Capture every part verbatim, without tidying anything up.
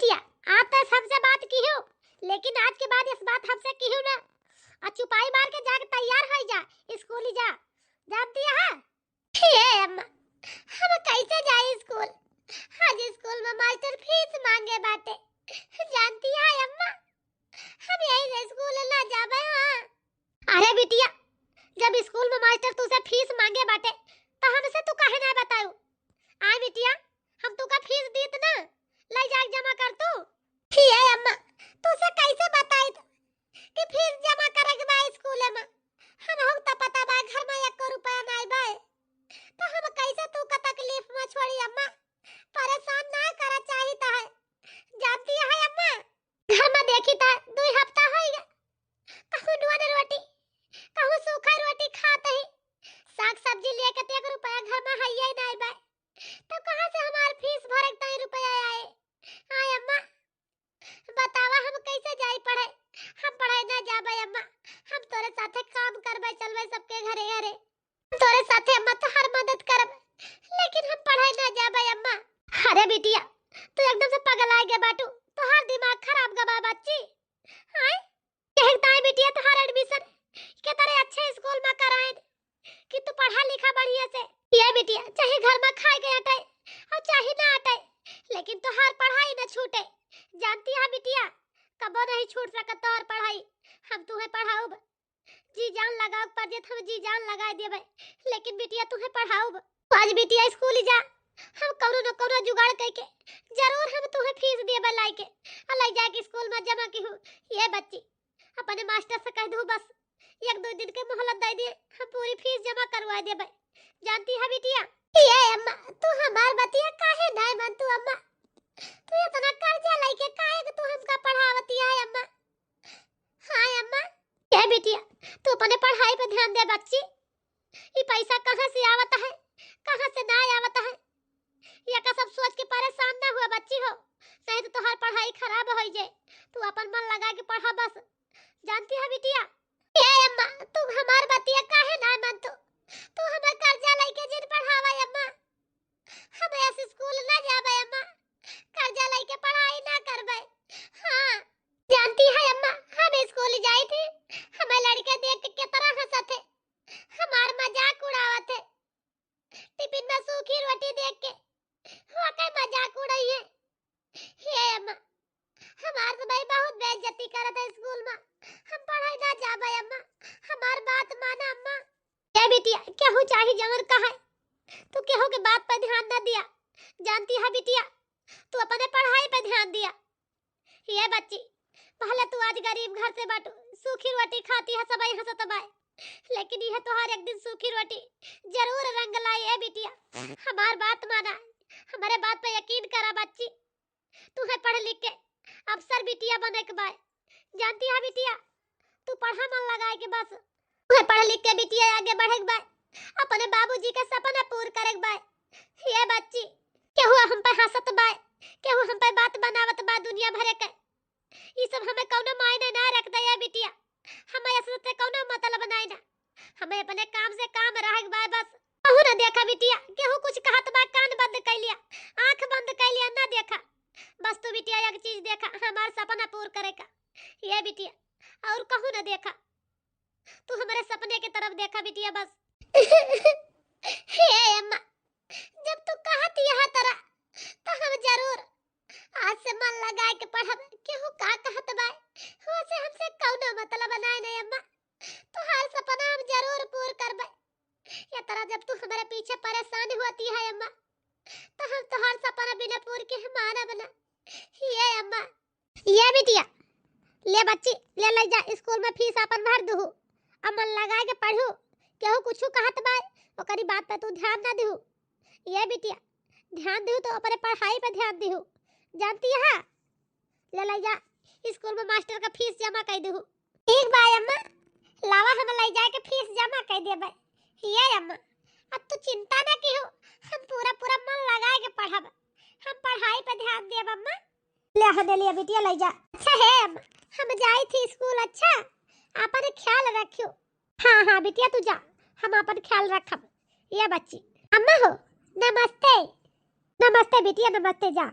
बिटिया, आप तो सबसे बात किहू, लेकिन आज के बाद इस बात हमसे किहू ना। और चुपाई मार के जाके तैयार होइ जा, स्कूल जा। जानती है? हे अम्मा, हम कैसे जाई स्कूल? आज स्कूल में मास्टर फीस मांगे बाटे। जानती है अम्मा, हम यही से स्कूल ना जाबे। हाँ। अरे बिटिया, जब स्कूल में मास्टर तुसे फीस मांगे बाटे, तो हमसे तू काहे ना बतायू? आय बिटिया, हम तुका फीस दीत ना, ले जाके जमा कर तू। हे अम्मा, तुसे कैसे बताई कि फीस जमा करे के बा स्कूल में? हम हो तो पता बा घर में एको रुपया नाई बा, तो हम कैसे तुका तकलीफ में छोड़ी अम्मा? परेशान ना करा चाहित है, जानती है अम्मा? घर में देखी तो दुई हफ्ता होइगा, कहूँ नून रोटी, कहूँ सूखा रोटी खात ही। साग सब्जी लेके तो एक रुपया घर में हइये नाई बा, तो कहाँ से हमार फीस भरे के ताई रुपया आए? आय अम्मा, बतावा हम कैसे जाई पढ़े? हम पढ़े ना जाबे अम्मा, हम तोरे साथे काम करबे, चलबे सबके घरे घरे। हम तोरे साथे अम्मा तोहार मदद करब, लेकिन हम पढ़े ना जाबे अम्मा। अरे बिटिया, तू एकदम से पगलाए गे बाटू, तोहार दिमाग खराब गबा बच्ची। हाँ, कहताई बिटिया तोहार एडमिशन के तरे अच्छे स्कूल में कराएन कि तू पढ़ा लिखा बढ़िया से। ये बिटिया, चाहे घर में खाए के अटाए और चाहे ना अटाए, लेकिन तोहार पढ़ाई ना छूटे। जानती है बिटिया, कबो नहीं छूट सकत तोहार पढ़ाई। हम तुहे पढ़ाउब, जी जान लगाउब पर जे हम जी जान लगाए देबे, लेकिन बिटिया तुहे पढ़ाउब। आज बिटिया स्कूल जा, हम कौनो न कौनो जुगाड़ कइके जरूर हम तुहे फीस देबे लाइके, और ले जाके स्कूल में जमा किहू। ये बच्ची, अपने मास्टर से कह दू बस, एक दो दिन के मोहलत दे दिए, हम पूरी फीस जमा करवा देबे। जानती है बिटिया? ये अम्मा, तू हमार बतिया काहे नाय मानतू अम्मा? तू इतना कर्जा लेके काहे के तू हमका पढ़ावती है अम्मा? हाँ अम्मा। ये बिटिया, तू अपने पढ़ाई पे ध्यान दे बच्ची। ई पैसा कहाँ से आवत है, कहाँ से ना आवत है, ये का सब सोच के परेशान ना हुआ बच्ची हो, नहीं तो तोहार पढ़ाई खराब हो जाए। तू अपन मन लगा के पढ़ा बस। जानती है बिटिया? ए अम्मा, तू हमार बतिया काहे ना मानतू? तू हमें कर्जा लेके जिन पढ़ावा अम्मा। हम ऐसे स्कूल ना जाबे अम्मा, कर्जा लेके पढ़ाई ना करबे। हाँ, जानती है अम्मा, हम स्कूल जाई थी, हमें लड़के देख के कितना हंसत है, हमार मजाक उड़ावत है। टिफिन में सूखी रोटी देख के ओके मजाक उड़ाई है। हे अम्मा, हमार तो भाई बहुत बेइज्जती करत है स्कूल में। हम पढ़ाई ना जाबे अम्मा, हमार बात माना अम्मा। ए बिटिया, केहू चाहे जवन कहे, तू केहू के बात पर ध्यान ना दिया। जानती है बिटिया, तू अपने पढ़ाई पर ध्यान दिया। ये बच्ची, भले तू आज गरीब घर से बाटू, सूखी रोटी खाती है, सबई हंसत बाय, लेकिन यह तोहार एक दिन सूखी रोटी जरूर रंग लाई। ए बिटिया, हमार बात माना, हमारे बात पे यकीन करा बच्ची। तुहे पढ़ लिख के अफसर बिटिया बने के बाय। जानती है बिटिया, तू पढ़ा मन लगाए के बस। तुहे पढ़ लिख के बिटिया आगे बढ़े के बाय, अपने बाबूजी के सपना पूर करे के बाय। ये बच्ची, केहू हम पे हंसत बाय, केहू हम पे बात बनावत बा दुनिया भरे के, ई सब हमें कौनो मायने ना रख दे ये बिटिया। हमें ऐसे से कौनो मतलब नाई ना, हमें अपने काम से काम रहे के बाय बस। कहू ना देखा बिटिया, केहू कुछ कहत बा, कान बंद कर लिया, आंख बंद कर लिया, ना देखा। बस तू बिटिया एक चीज देखा, हमार सपना पूर करे का। ये बिटिया, और कहू ना देखा, तू हमारे सपने के तरफ देखा बिटिया बस। हे अम्मा, जब तू कहत यह तरह, तो हम जरूर आज से मन लगा के पढ़ब। केहू का कहत बाय, वैसे हमसे कौनो मतलब नाय नहीं अम्मा। तोहार सपना हम जरूर पूर करबे। ये तरह जब तू हमारे पीछे परेशान होती है अम्मा, तो हम तोहार सपना बिना पूर के हम मानब ना। ये अम्मा। ये बिटिया, ले बच्ची, ले, ले जा, स्कूल में फीस आपन भर दुहू, अमन लगा के पढ़ू। केहू कुछ कहत बाय, ओकरी बात पे तू ध्यान ना दिहू। ये बिटिया, ध्यान दिहू तो अपने पढ़ाई पे ध्यान दिहू, जानती है? ले, ले जा, स्कूल में मास्टर का फीस जमा कर दिहू। ठीक बा अम्मा, लावा हम ले जाके फीस जमा कर देबे। ये अम्मा, अब तू चिंता ना किहू, हम पूरा पूरा मन लगा के पढ़ब, हम पढ़ाई पे ध्यान देब अम्मा। ले हने लिया बिटिया, ले जा। अच्छा है अम्मा, हम जाई थी स्कूल, अच्छा, आपन ख्याल रखियो। हाँ हाँ बिटिया तू जा, हम आपन ख्याल रखब। ये बच्ची, अम्मा हो, नमस्ते। नमस्ते बिटिया, नमस्ते, जा।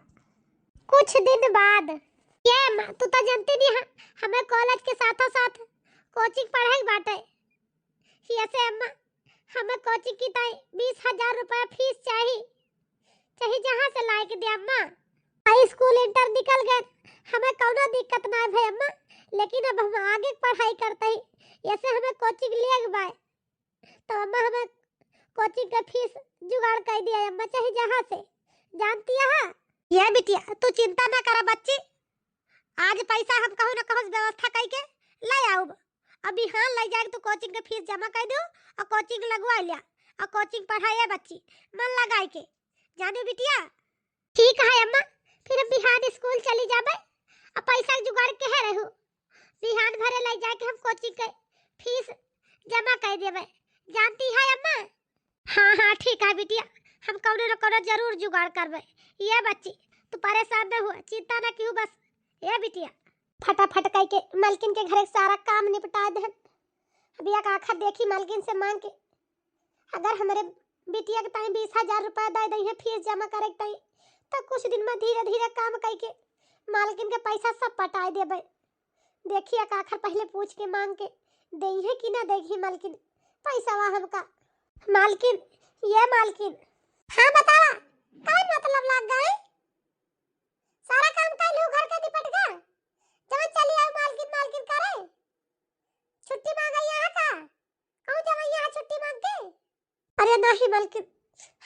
कुछ दिन बाद। ये अम्मा, तू तो जानती नहीं है, हमें कॉलेज के साथों साथ कोचिंग पढ़ाई बाटे। ये से अम्मा, हमें कोचिंग की ताई बीस हजार रुपया फीस चाही, चाहे जहाँ से लाए के दे अम्मा। हाई स्कूल इंटर निकल गए, हमें कौनो दिक्कत ना है भाई अम्मा, लेकिन अब हम आगे पढ़ाई करते ही, ये से हमें कोचिंग लिए के बाय। तो अम्मा हमें कोचिंग के फीस जुगाड़ कर दिया अम्मा, चाहे जहाँ से, जानती है। ये बिटिया, तू चिंता ना करा बच्ची, आज पैसा हम कहूँ ना कहूँ से व्यवस्था करके ले आऊब। अब बिहान ले जाके तू कोचिंग के फीस जमा कर दो और कोचिंग लगवा लिया और कोचिंग पढ़ाए बच्ची, मन लगाए के, जाने बिटिया। ठीक है अम्मा, फिर हम बिहान स्कूल चली जाबे और पैसा के जुगाड़ के है रहू। बिहान भरे ले जाके हम कोचिंग के फीस जमा कर देबे, जानती है अम्मा। हाँ हाँ ठीक है बिटिया, हम कौनो न कौनो जरूर जुगाड़ करबे। ये बच्ची, तू परेशान न हुआ, चिंता न किहू बस। ये बिटिया, फटाफट कह के मालकिन के घरे सारा काम निपटा दे। अब एक आखा देखी मालकिन से मांग के, अगर हमरे बिटिया के ताई बीस हजार रुपया दे दई है फीस जमा करे के ताई, तो कुछ दिन में धीरे धीरे काम कई के मालकिन के पैसा सब पटाए देबे। देखिए काखर पहले पूछ के मांग के देई है कि ना देगी मालकिन पैसा वा हमका। मालकिन, ये मालकिन। हाँ बतावा, कौन मतलब लाग गए? सारा काम कर लू घर के निपट गया, जवन चली आऊ मालकिन मालकिन करे। छुट्टी मांग आई यहाँ का? कहूँ जब आई यहाँ छुट्टी मांग के? अरे नाही मालकिन,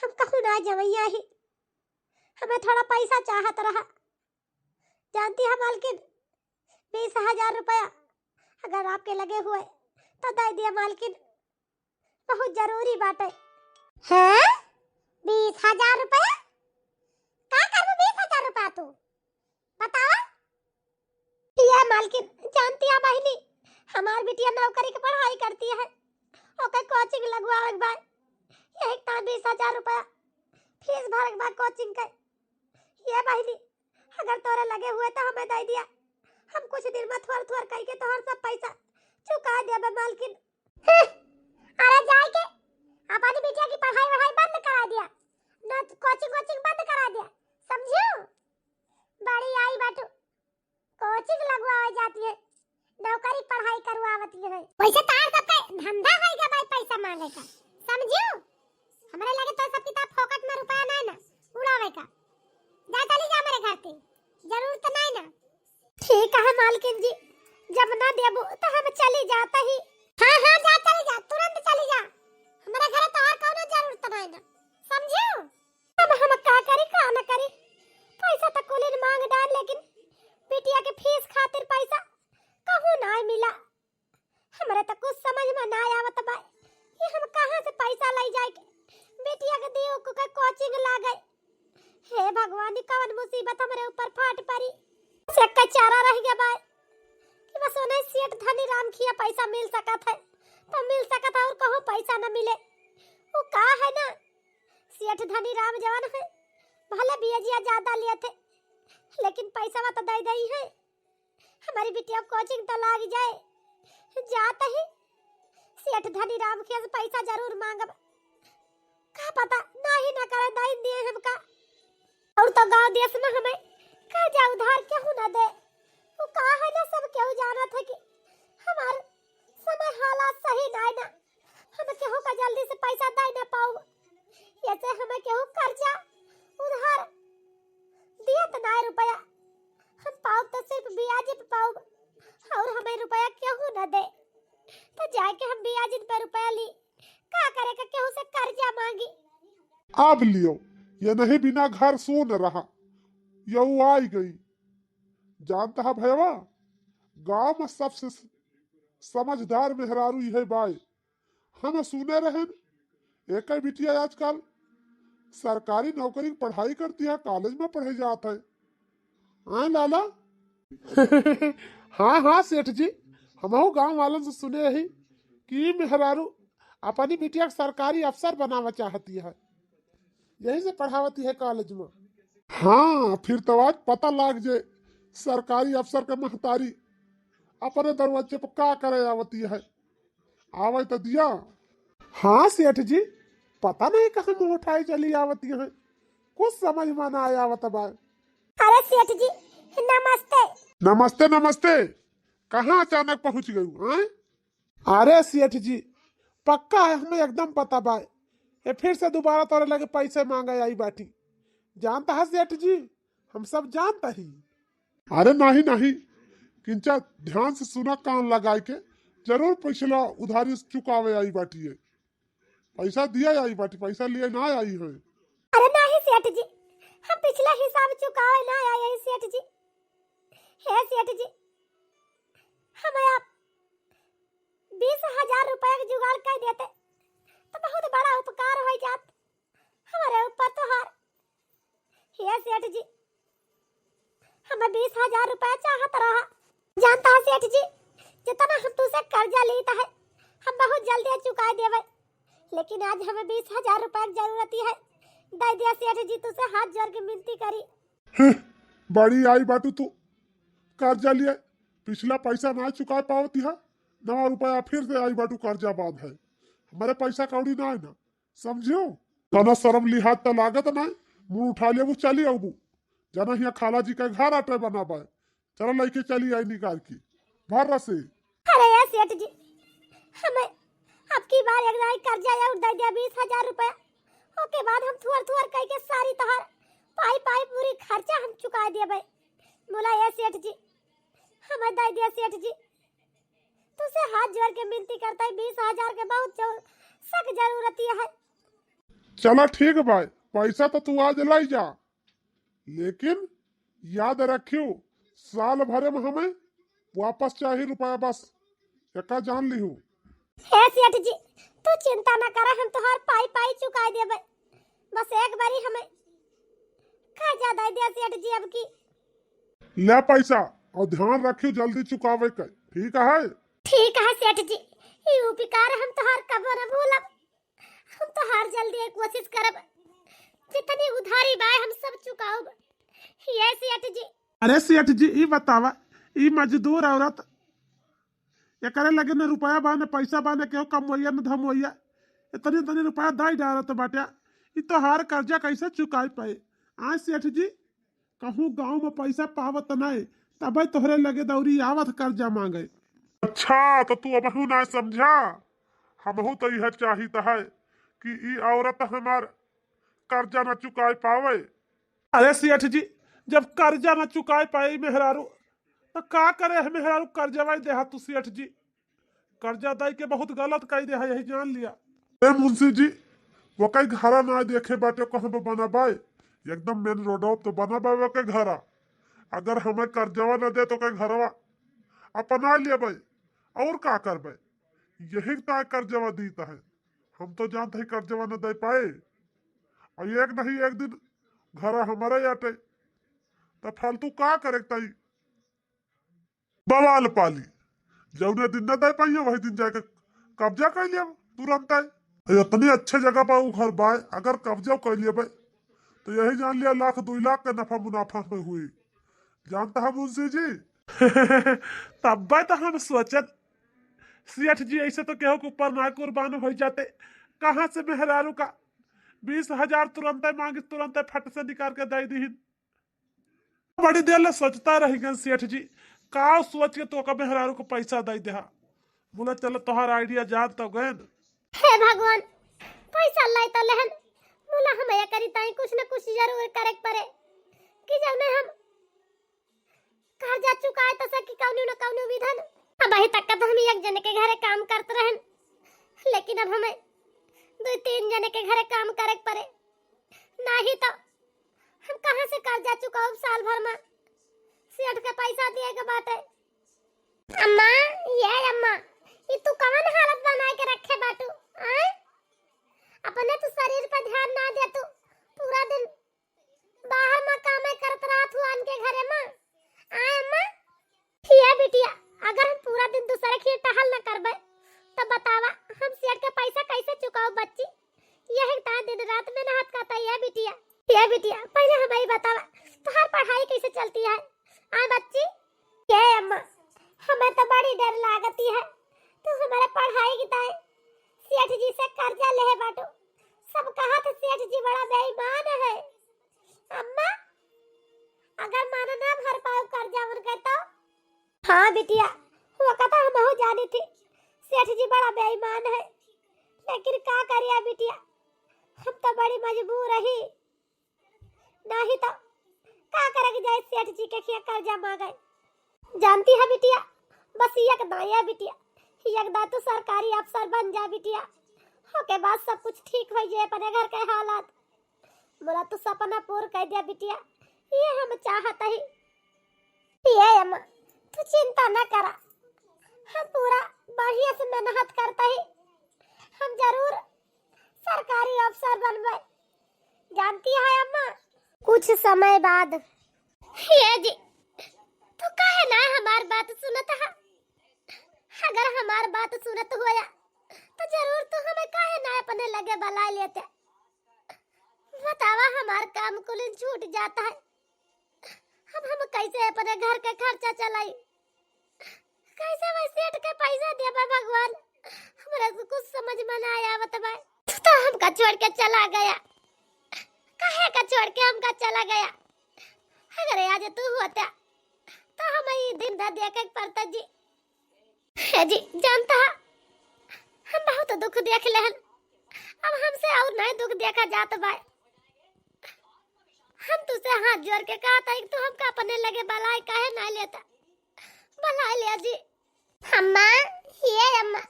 हम कहूँ ना जवैया ही, हमें थोड़ा पैसा चाहत रहा। जानती है मालकिन, बीस हजार रुपया अगर आपके लगे हुए तो दे दिया मालकिन, बहुत जरूरी बाटे। हैं? बीस हजार रुपया? का करबू बीस हजार रुपया तू? बतावा। ये मालकिन, जानती है बहिनी, हमार बिटिया नौकरी के पढ़ाई करती है, ओके कोचिंग लगवावे के बा, यही ता बीस हजार रुपया फीस भरे के बा कोचिंग के। ये बहिनी, अगर तोरे लगे हुए तो हमें दे दिया, हम कुछ दिन में थोर थोर करके तोहर सब पैसा चुका देबे मालकिन। हं, अरे जाए के अपनी बिटिया की पढ़ाई वढ़ाई बंद करा दिया, न कोचिंग वोचिंग बंद करा दिया, समझियो? बड़ी आई बाटू, कोचिंग लगवावे जाती है, नौकरी पढ़ाई करवावती है। वैसे तार सबके धंधा है का भाई पैसा मांगे का, समझियो? हमरे लगे तो सब किताब फोकट में रुपया नहीं ना उड़ावे का। जा चली जा मेरे घर से, जरूरत नहीं ना। ठीक है मालकिन जी, जब ना देबू तो हम चली जाता ही। हाँ हाँ जा चली जा, तुरंत चली जा, हमारे घर तो और कौनो जरूरत नहीं ना, समझियो? अब हम का करी का न करी, पैसा तो कुलिन मांग डाल, लेकिन बिटिया के फीस खातिर पैसा कहूँ ना मिला। हमरे तो कुछ समझ में ना आवत बा कि हम कहाँ से पैसा ले जाए के बिटिया के दियो को के कोचिंग लागे। हे भगवान, ई कवन मुसीबत हमरे ऊपर फाट पड़ी। से का चारा रह गया बा कि बस उन्हें सेठ धनी राम खिया पैसा मिल सकत है तो मिल सकत है, और कहूँ पैसा न मिले। वो का है ना, सेठ धनी राम जवन है, भले बियाजिया ज्यादा लिए थे, लेकिन पैसा तो दे दई है। हमारी बिटिया कोचिंग तो लाग जाए, जात ही सेठ धनी राम के से पैसा जरूर मांगब। का पता नाही ना करे, दई दिए हमका। और तो गांव देश में हमें कर्जा उधार केहू ना दे। वो का है ना, सब केहू जानत है कि हमार समय हालात सही नाय ना, हम केहू का जल्दी से पैसा दे ना पाऊ। ऐसे हमें केहू कर्जा उधार दियत नाय रुपया, हम पाऊ तो सिर्फ ब्याज पे पाऊ, और हमें रुपया केहू ना दे। तो जाके हम ब्याज पे रुपया ली, का करे का केहू से कर्जा मांगी? अब लियो, ये नहीं बिना घर सोन रहा, यऊ आई गई। जानता है भैया, गांव में सबसे समझदार मेहरारू यह बाय। हम सुने रहन, एक बिटिया आजकल सरकारी नौकरी की पढ़ाई करती है, कॉलेज में पढ़े जात है। हाँ लाला। हाँ हाँ सेठ जी, हमहू गांव वालन से सुने ही कि मेहरारू अपनी बिटिया के सरकारी अफसर बनावा चाहती है, यही से पढ़ावती है कॉलेज में। हाँ, फिर तो आज पता लाग जे सरकारी अफसर के महतारी अपने दरवाजे पर का करे आवती है। आवे तो दिया। हाँ सेठ जी, पता नहीं कहाँ मुंह उठाए चली आवती है, कुछ समझ में ना आवत बा। अरे सेठ जी, नमस्ते। नमस्ते, नमस्ते। कहाँ अचानक पहुँच गयू, हैं? अरे सेठ जी, पक्का है, हमें एकदम पता बा। ये फिर से दोबारा तोरे लगे पैसे मांगे आई बाटी। जानता है सेठ जी, हम सब जानता ही। अरे नहीं, नहीं, किंचा ध्यान से सुना, कान लगाए के, जरूर पिछला उधारी चुकावे आई बाटी है। पैसा दिया आई बाटी, पैसा लिए ना आई है। अरे नहीं सेठ जी, हम पिछला हिसाब चुकावे ना आई है सेठ जी। हे सेठ जी, हमें आप बीस हजार रुपया के जुगाड़ कर देते तो बहुत बड़ा उपकार हो जात हमारे ऊपर तोहार। हे सेठ जी, हमें बीस हजार रुपया चाहत रहा। जानता है सेठ जी, जितना हम तुसे कर्जा लेत है, हम बहुत जल्दी चुकाई देवे, लेकिन आज हमें बीस हजार रुपया की जरूरत है। दे दिया सेठ जी, तुसे हाथ जोड़ के विनती करी। हम्म, बड़ी आई बाटू तू, कर्जा लिए, पिछला पैसा ना चुका पावती है, नवा रुपया फिर से आई बाटू, कर्जा बांध है। हमारे पैसा कौड़ी ना है ना, समझियो? तना शर्म लिहाज त लागत ना, मुंह उठा लेबू, चली आबू। जाना हिया खाला जी का घर आटे बना बाय, चला लइके चली आई निकाल के भर रसे। अरे ए सेठ जी, हमें अब की बार एक दाई कर्जा और दे दिया बीस हजार रुपया, ओके बाद हम थुअर थुअर कह के सारी तोहार पाई पाई पूरी खर्चा हम चुका दिया भाई। बोला ए सेठ जी, हमें दे दिया सेठ जी, तुसे हाथ जोड़ के विनती करता है, बीस हजार के बहुत जो सक जरूरत है। चला ठीक भाई, पैसा तो तू आज लाई जा, लेकिन याद रखियो, साल भरे में हमें वापस चाही रुपया बस, एका जान लिहू। हे सेठ जी, तू चिंता ना करा, हम तोहार पाई पाई चुकाई देबे। बस एक बारी हमें कर्जा दे दिया सेठ जी अब की। ले पैसा और ध्यान रखियो जल्दी चुकावे के, ठीक है? ठीक है सेठ जी, ई उपकार हम तोहार कबो न भूलब। हम तोहार जल्दी एक कोशिश करब, जितनी उधारी बाय हम सब चुकाउब। ये सेठ जी। अरे सेठ जी, ई बतावा, ई मजदूर औरत एकरे लगे न रुपया बा, न पैसा बा, न केहू कमवैया, न धमवैया, इतनी, इतनी रुपया दाई डारत बाटे, ई तोहार कर्जा कैसे चुकाई पाए? आय सेठ जी, कहूँ गाँव में पैसा पावत नाय, तबे तोहरे लगे दौरी आवत कर्जा मांगे। अच्छा, तो तू अबहू ना समझा? हमहू तो यह चाहित है कि ई औरत हमार कर्जा ना चुकाई पावे। अरे सेठ जी, जब कर्जा ना चुकाई पाई मेहरारू, तो का करे है मेहरारू कर्जवा ही देहा तू सेठ जी। कर्जा दाई के बहुत गलत कई दे है, यही जान लिया। ए मुंशी जी, वकई घरा ना देखे बाटे, कहाँ पे बना बाय? एकदम मेन रोडवा पे बना बाय वकई घरा। अगर हमें कर्जवा न दे तो कई घरवा अपना लिया बाय, और का करबे? यही ताय कर्जवा दीत है। हम तो जानते ही कर्जवा न दे पाए, और एक नहीं एक दिन घरा हमारा आटे, तो फालतू का करे ताई? बवाल पाली, जौने दिन न दे पाइए, वही दिन जाके कब्जा कर लिया तुरंत है। इतनी अच्छे जगह पर उ घर बाय, अगर कब्जा कर लिया भाई, तो यही जान लिया लाख दुई लाख के नफा मुनाफा में हुई। जानता है मुंशी जी? तब्बे तो हम सोचत, सेठ जी ऐसे तो केहू के ऊपर ना कुर्बान हो जाते। कहाँ से मेहरारू का बीस हजार तुरंते मांगी, तुरंते फट से निकाल के दे दीहिन। बड़ी देर ले सोचता रह गए सेठ जी, का सोच के तो ओकर मेहरारू को पैसा दे देहा। बोला, "चलो, तोहार आइडिया जान तो गए न।" हे भगवान, पैसा लाई तो लेहन, बोला, "हम ये करी ताई कुछ न कुछ जरूर करे के पड़े, कि जब हम कर्जा चुकाए तो सकी कौनो न कौनो विधन।" अब अभी तक तो हम एक जने के घरे काम करत रहन, लेकिन अब हमें दो तीन जने के घरे काम करे के पड़े, नहीं तो हम कहाँ से कर्जा चुकाउब साल भर में? सेठ के पैसा दिए के बाटे। अम्मा, ये अम्मा, ये तू कवन हालत बनाए के रखे बाटू, आय? अपने तू शरीर पर ध्यान ना दे तू, पूरा दिन बाहर में काम करत रहत हुआन के घरे में। आय अम्मा, ये बिटिया, अगर हम पूरा दिन दूसरे के टहल न करबे, तो बतावा, हम सेठ के पैसा कैसे चुकाओ बच्ची? यही ता दिन रात मेहनत करता ये बिटिया। ये बिटिया, पहले हमें बतावा, तोहार पढ़ाई कैसे चलती है? आय बच्ची, ये अम्मा, हमें तो बड़ी डर लागती है, तू हमारे पढ़ाई की ताई सेठ जी से कर्जा लेहे बाटू। सब कहा थे सेठ जी बड़ा बेईमान है। अम्मा, अगर हाँ बिटिया, वो कथा हम हो जानी थी, सेठ जी बड़ा बेईमान है, लेकिन का करिया बिटिया, हम तो बड़ी मजबूर रही, नहीं तो का करे के जाए, सेठ जी के खिया कर्जा मांगे। जानती है बिटिया, बस एक दाई है बिटिया, एक दाई तू सरकारी अफसर बन जा बिटिया, ओके बाद सब कुछ ठीक हो जाए, अपने घर के हालात। बोला तू सपना पूर कर दिया बिटिया, ये हम चाहत ही। ये अम्मा, तू चिंता न करा, हम पूरा बढ़िया से मेहनत करते ही, हम जरूर सरकारी अफसर बनबे। जानती है अम्मा, कुछ समय बाद। ये जी, तू काहे ना हमार बात सुनत है? अगर हमार बात सुनत होया, तो जरूर तू हमें काहे ना अपने लगे बुला लेते। बतावा, हमार काम कुलिन छूट जाता है, अब हम कैसे अपने घर के खर्चा चलाई? कैसे वह सेठ के पैसा देबे भगवान? हमरा से कुछ समझ में ना आवत बा। तू तो हमका छोड़ के चला गया, काहे का छोड़ के हमका चला गया? अगर आज तू होता तो हम ई दिन दा देखे के पड़ता जी। हे जी, जानता है, हम बहुत दुख देख लेहन, अब हमसे और नहीं दुख देखा जात बा। हम तुझसे हाथ जोड़ के कहत ही कि तू हमका अपने लगे बुलाए काहे नहीं लेता, बुलाए ले जी। अम्मा, ये अम्मा,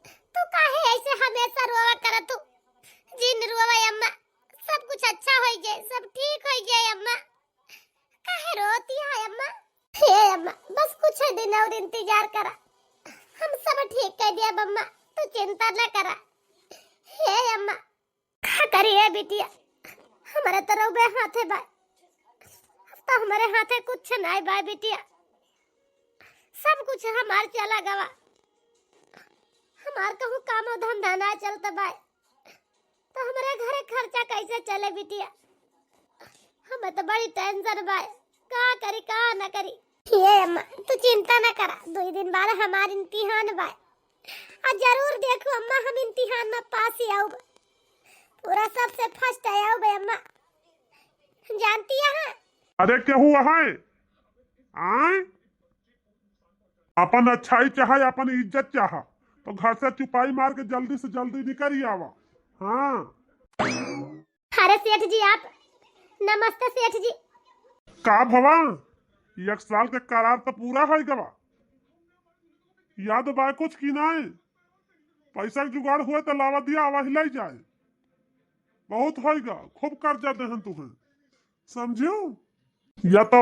तू काहे ऐसे हमेशा रोवा करत तू? जिन रोवा अम्मा, सब कुछ अच्छा हो जाए, सब ठीक हो जाए अम्मा। काहे रोती है अम्मा? हे अम्मा, बस कुछ दिन और इंतजार करा, हम सब ठीक कर दिया अम्मा, तू चिंता न करा। हे अम्मा, का करी है बिटिया, हमारे तो रउबे हाथे बा, अब तो हमारे हाथे कुछ नहीं बा बिटिया, सब कुछ हमार चला गवा, हमार कहूँ कामो धंधा ना चलत बा, तो हमरे घरे खर्चा कैसे चले बिटिया? हमें तो बड़ी टेंशन बा, का करी का ना करी। ये अम्मा, तू चिंता ना करा, दो दिन बाद हमार इम्तिहान बा, आ जरूर देखो अम्मा, हम इम्तिहान में पास ही आउब, पूरा सबसे फर्स्ट आउब अम्मा, जानती है। अरे केहू है? आए? अपन अच्छाई चाहे, अपन इज्जत चाहे, तो घर से चुपाई मार के जल्दी से जल्दी निकल आवा। हाँ। अरे सेठ जी आप, नमस्ते सेठ जी। का भवा, एक साल के करार तो पूरा हो गवा, याद बा कुछ की नाई? पैसा के जुगाड़ हुए तो लावा दिया, आवा हिलाई जाए। बहुत होइगा, खूब कर्जा देहन तुहे, समझियो? या तो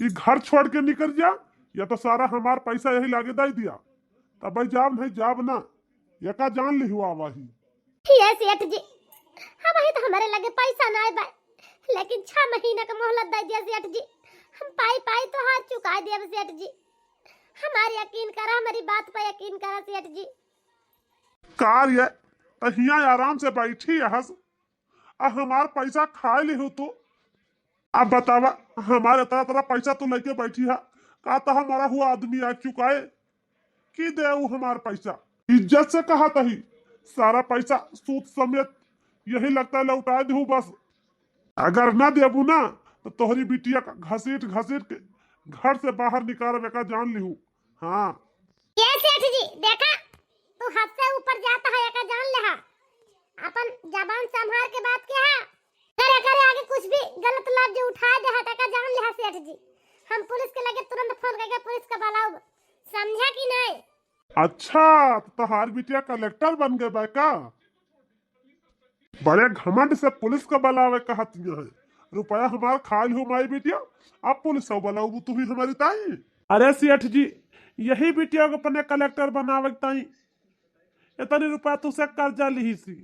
ई घर छोड़ के निकल जा, या तो सारा हमार पैसा यही लागे दे दिया, तब जाब नहीं जाब ना, एका जान लिहु आवा ही। ये सेठ जी, अबही तो हमारे लगे पैसा ना बा, लेकिन छह महीना का मोहलत दे दिया सेठ जी, हम पाई पाई तोहार चुका देब सेठ जी, हमार यकीन करा, हमारी बात पर यकीन करा सेठ जी। का रे, त हियाँ आराम से बैठी हस, आ हमार पैसा खाए लिहु तू। अब बतावा, हमार इतना, इतना पैसा तू लेके बैठी है, का तो हमारा हुआ आदमी आ चुकाए कि देउ हमार पैसा? इज्जत से कहत ही, सारा पैसा सूद समेत यही लगता लौटा दिहु बस। अगर ना देबू ना, तो तोहरी बिटिया का घसीट घसीट के घर से बाहर निकालबे का जान लिहू। हाँ। ये सेठ जी, देखा, तू हद से ऊपर जाता है, एका जान लेहा। अपन जबान संभाल के बात किया है। अगर एकरे आगे कुछ भी गलत लफ्ज उठाए दे है, तो एका जान लेहा सेठ जी। हम पुलिस के लगे तुरंत फोन करके पुलिस के बुलाउब, समझा कि नहीं? अच्छा, तो तोहार बिटिया कलेक्टर बन गए बा का? बड़े घमंड से पुलिस का बुलावे कहत है। रुपया हमार खाइल हो माई बिटिया, अब पुलिस का बुलाउबू तू ही हमारी ताई। अरे सेठ जी, यही बिटिया को अपने कलेक्टर बनावे के ताई इतनी रुपया तुसे कर्जा लिही सी,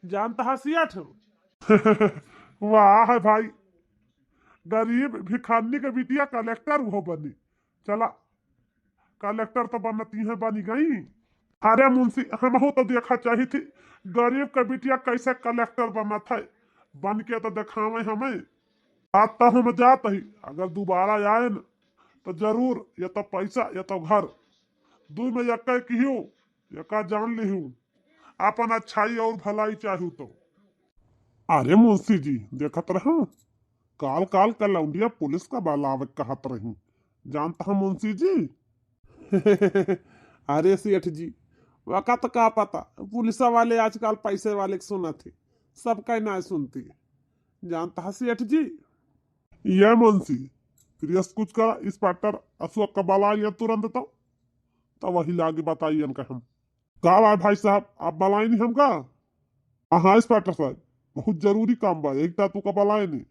जानता है सेठ? वाह है भाई, गरीब भिखारी के बिटिया कलेक्टर हो बनी। चला, कलेक्टर तो बनती है, बनी गई। अरे मुंशी, हमहू तो देखा चाही थी गरीब का बिटिया कैसे कलेक्टर बनत है, बन के तो देखावे हमें। आज तो हम जात ही, अगर दोबारा आए न, तो जरूर या तो पैसा या तो घर, दुई में यक्का किहू, यक्का जान लिहू। अपन अच्छाई और भलाई चाहू तो। अरे मुंशी जी, देखत रहो, काल काल कलौंडिया पुलिस का बुलावे कहत रही, जानत ह मुंशी जी? अरे सेठ जी, वका त का पता, पुलिस वाले आजकल पैसे वाले के सुनत है, सबका नाहीं सुनती है। जानत ह सेठ जी? ये मुंशी, प्रियस कुछ करा, इंस्पेक्टर अशोक का बलाइ लिया तुरंत तो, तब वही लागे बताइए इनका हम। का बा भाई साहब, आप बलाइनी हमका? हाँ, हाँ, इंस्पेक्टर साहब, बहुत जरूरी काम बा, एक ता तू का बलाइनी।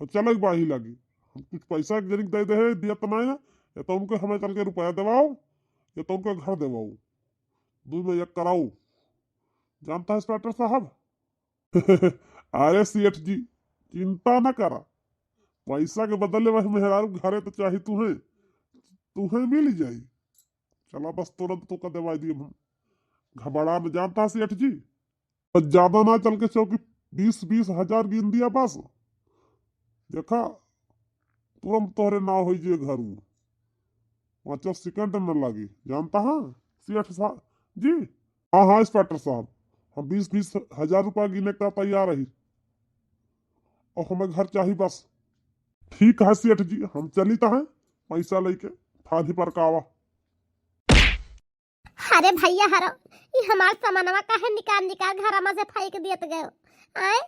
और चले के बा ही लागी। हम कुछ पैसा एक जनिक दे दे है, दिया त नाहीं ना, या तो उनके हमें चल के रुपया देवाओ, या तो उनके घर देवाओ। दू में एक कराओ। जानत ह इंस्पेक्टर साहब? अरे सेठ जी, चिंता न करा, पैसा के बदले वही मेहरारू घरे तो चाही तुहे, तुहे मिल जाई। चला बस तुरंत तोका देवाई दिए हम। घबरा न। जानत ह सेठ जी, बस ज्यादा ना चल के चौकी बीस बीस हजार गिन दिया बस। देखा, तुरंत तोहरे नाव होइ जे घर उ। पाँचों सेकंड न लागी। जानत ह सेठ साहब जी? हाँ, हाँ, इंस्पेक्टर साहब, हम बीस बीस हजार रुपया गिने का तैयार रही। और हमें घर चाही बस। ठीक है सेठ जी, हम चलित है पैसा लेके थाली पर कावा। अरे भैया हरो, ई हमार सामानवा काहे निकाल निकाल घरा में से फेंक दियत गयो? आए?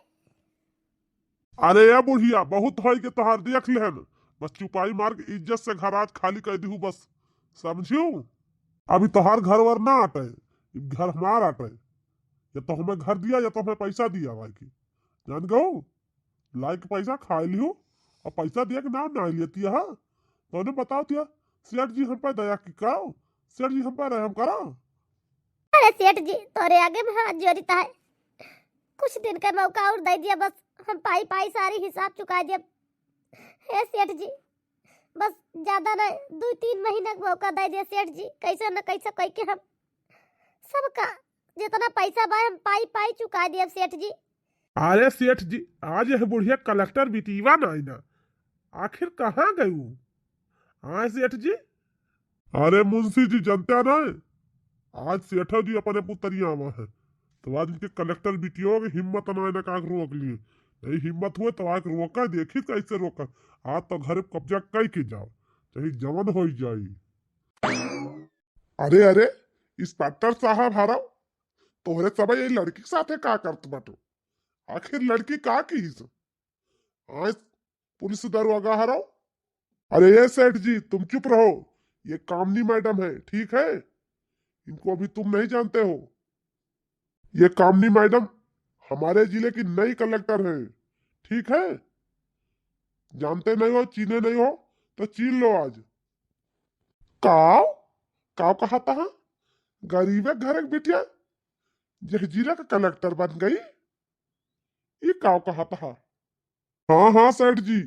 अरे ए बुढ़िया, बहुत होई के तोहार देख लेहन, बस चुपाई मार के इज्जत से घर आज खाली कर दिहू बस, समझियो? अभी तोहार घर वर ना आटे, ई घर हमार आटे। या तो हमें घर दिया या तो हमें पैसा दिया भाई की, जान गो? लाइके पैसा खाइ लियो और पैसा दिया के नाम ना लेती है। तोने बताओ तिया, सेठ जी हम पे दया की करो, सेठ जी हम पे रहम करो। अरे सेठ जी, तोरे आगे में हाथ जोड़ित है, कुछ दिन का मौका और दे दिया बस, हम पाई पाई सारी हिसाब चुका दिया। हे सेठ जी, बस ज्यादा नहीं, दो तीन महीना का मौका दे दिया सेठ जी, कैसे न कैसे कह के हम सबका जितना पैसा बा हम पाई पाई चुका दिया सेठ जी। अरे सेठ जी, आज यह बुढ़िया कलेक्टर बिटिया ना आई ना, आखिर कहाँ गई वो? हाँ सेठ जी। अरे मुंशी जी, जानते हैं ना, आज सेठो जी अपने पुतरिया आवा है, तो आज इनके कलेक्टर बिटिया के हिम्मत ना है ना काक रोक लिए। नहीं हिम्मत हुए तो आके रोका, देखी कैसे रोका। आज तो घर पे कब्जा कई के जाओ, चाहे जवन हो जाई। अरे अरे, इंस्पेक्टर साहब हरव, तोहरे सब ये लड़की के साथे का करत बाटो? आखिर लड़की का कीस? आज पुलिस दरोगा हरव। अरे ये सेठ जी, तुम चुप रहो, ये कामनी मैडम है, ठीक है? इनको अभी तुम नहीं जानते हो। ये कामनी मैडम हमारे जिले की नई कलेक्टर है, ठीक है? जानते नहीं हो, चीने नहीं हो, तो चीन लो आज। काव? काव कहत ह? गरीबे घर के बिटिया यह जिला का कलेक्टर बन गई? ये काव कहत ह? हाँ, हाँ, सेठ जी,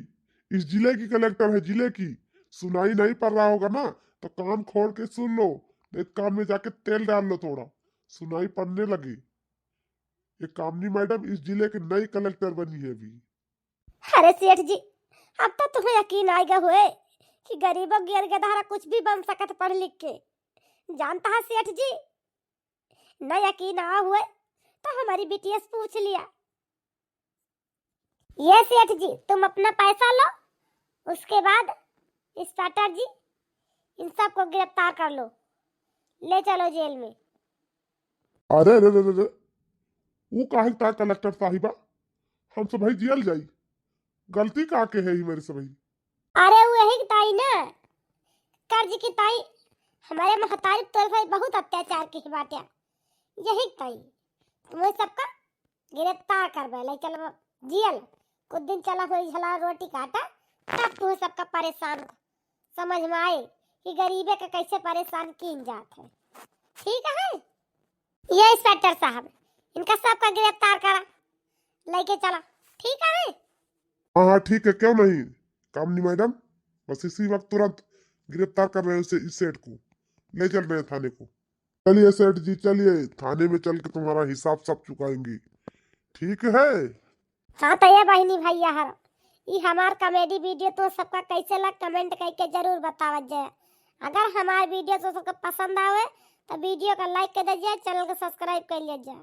इस जिले की कलेक्टर है, जिले की। सुनाई नहीं पड़ रहा होगा ना, तो कान खोल के सुन लो, नहीं कान में जाके तेल डाल लो थोड़ा, सुनाई पड़ने लगी। ये कामनी मैडम इस जिले की नई कलेक्टर बनी है अभी। अरे सेठ जी, अब तो तुम्हें यकीन आएगा हुए कि गरीबों गिर गधारा कुछ भी बन सकत पढ़ लिख के। जानता है सेठ जी, न यकीन आ हुए तो हमारी बिटिया से पूछ लिया। ये सेठ जी, तुम अपना पैसा लो, उसके बाद इंस्पेक्टर जी, इन सबको गिरफ्तार कर लो, ले चलो जेल में। अरे रे रे रे रे, वो काहे ता कलेक्टर साहिबा, हम सबही जेल जाई, गलती का के है ही मेरे सबही। अरे वो यही ताई ना, कर्ज की ताई, हमारे महतारी तोर भाई बहुत अत्याचार की बाटे, यही ताई, तुम्हें सबका गिरफ्तार करबे, ले चल जेल। कुछ दिन चला हुई झला रोटी काटा, तब तुम्हें सबका परेशान समझ में आए कि गरीबे के कैसे परेशान कीन जात है। ठीक है, ये इंस्पेक्टर साहब, इनका सबका गिरफ्तार करा, लेके चला। ठीक है। हाँ, हाँ, ठीक है, क्यों नहीं, कामनी मैडम, बस इसी वक्त तुरंत गिरफ्तार कर रहे हो इसे, इस सेठ को, ले चल रहे हैं थाने को। चलिए सेठ जी, चलिए, थाने में चल के तुम्हारा हिसाब सब चुकाएंगे, ठीक है? हाँ, तो ये बहिनी भैया हर, ई हमार comedy video तो सबका कैसे लग, comment करके जरूर बतावत जाए। अगर हमार video तो सबका पसंद आवे, तो video का like कर दीजिए, channel को subscribe कर लीजिए।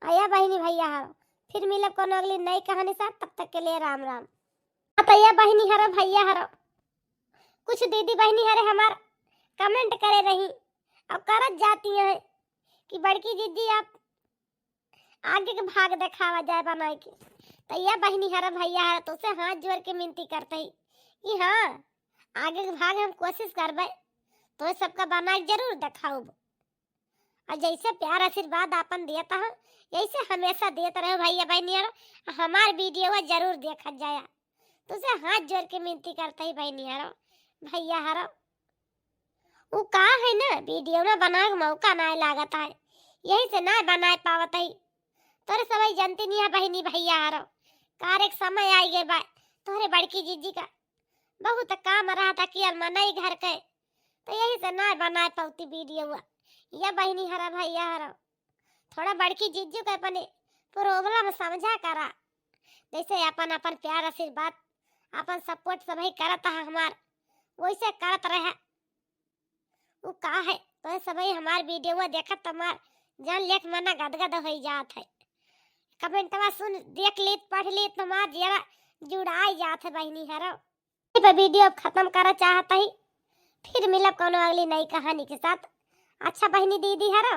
आ ये बहिनी भैया हर, फिर मिलब कोनो अगली नई कहानी साथ, तब तक के लिए राम राम। हाँ, तो ये बहिनी हर, भैया हर, कुछ दीदी बहिनी हरे हमार comment करे रही और करत जाती हैं कि बड़की जिज्जी आप आगे के भाग देखावा जाए बनाए के। तो ये बहिनी हरा भैया हरा तोसे हाथ जोड़ के मिनती करते ही कि हाँ, आगे के भाग हम कोशिश करबे, तो सबका बनाए के जरूर देखाउब। और जैसे प्यार आशीर्वाद आपन देता हो, यैसे हमेशा देत रहो भैया बहिनी हरा, हमार video जरूर देखत जाया। तोसे हाथ जोड़ के मिनती करते ही बहिनी हरा, भैया हरा। उ का है ना, video में बनाए के मौका नाय लागत है, यही से नाय बनाए पावत है। तोरे सबै जनती नहीं है बहिनी भैया हरो, कारे के समय आई गए बा, तोहरे बड़की जिज्जी का बहुत काम रहता कि यार मनई घर के, तो यही से नाय बनाए पावती video। या बहिनी हरा भैया हरो, थोड़ा बड़की जिज्जी के अपने problem समझा करा, जैसे अपन अपन प्यार आशीर्वाद, अपन support सबै करत है हमार, वैसे करत रहे। उ का है, तो सबै हमार video देखत हमार जान लेक मना गदगद होई जात है। Commentवा सुन देख लीत पढ़ लीत हमार जियरा जुड़ाई जात है बहिनी हरो। ये पे video खत्म करा चाहत ही, फिर मिलब कोनो अगली नई कहानी के साथ। अच्छा बहिनी दीदी हरो,